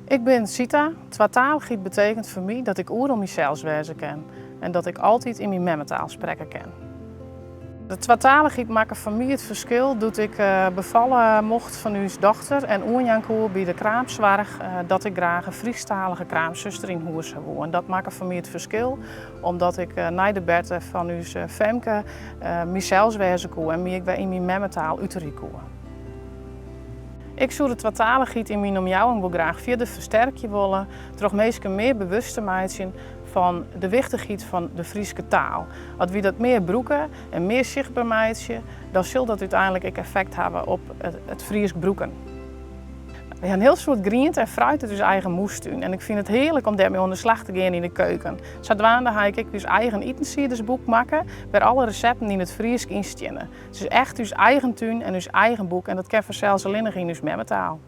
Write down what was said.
Ik bin Sita. Twatalichheid betekent foar my dat ik oeral mysels wêze kin en dat ik altyd yn myn memmetaal sprekke kin. De twatalichheid makke foar my it ferskil doe't ik befalle mocht fan ús dochter en oanjaan koe by de kraamsoarch dat ik graach in Frysktalige kraamsuster yn hûs ha woe. En dat makke foar my it ferskil omdat ik nei de berte fan ús Femke mysels wêze koe en my ek wer yn myn memmetaal uterje koe. Ik soe de twatalichheid yn myn omjouwing wol graach fierder fersterkje wolle troch minsken mear bewust te meitsjen fan de wichtichheid fan de Fryske taal. As wy dat mear brûke en mear sichtber meitsje, dan sil dat úteinlik ek effekt hawwe op it Frysk brûken. Wy ha in hiel soad griente en fruit út ús eigen moestún en ik fyn it hearlik om dêrmei oan de slach te gean yn de keuken. Sadwaande ha ik ek ús eigen itensiedersboek makke, wêr alle resepten yn it Frysk yn steane. It is echt ús eigen tún en ús eigen boek en dat kin fansels allinnich yn ús memmetaal.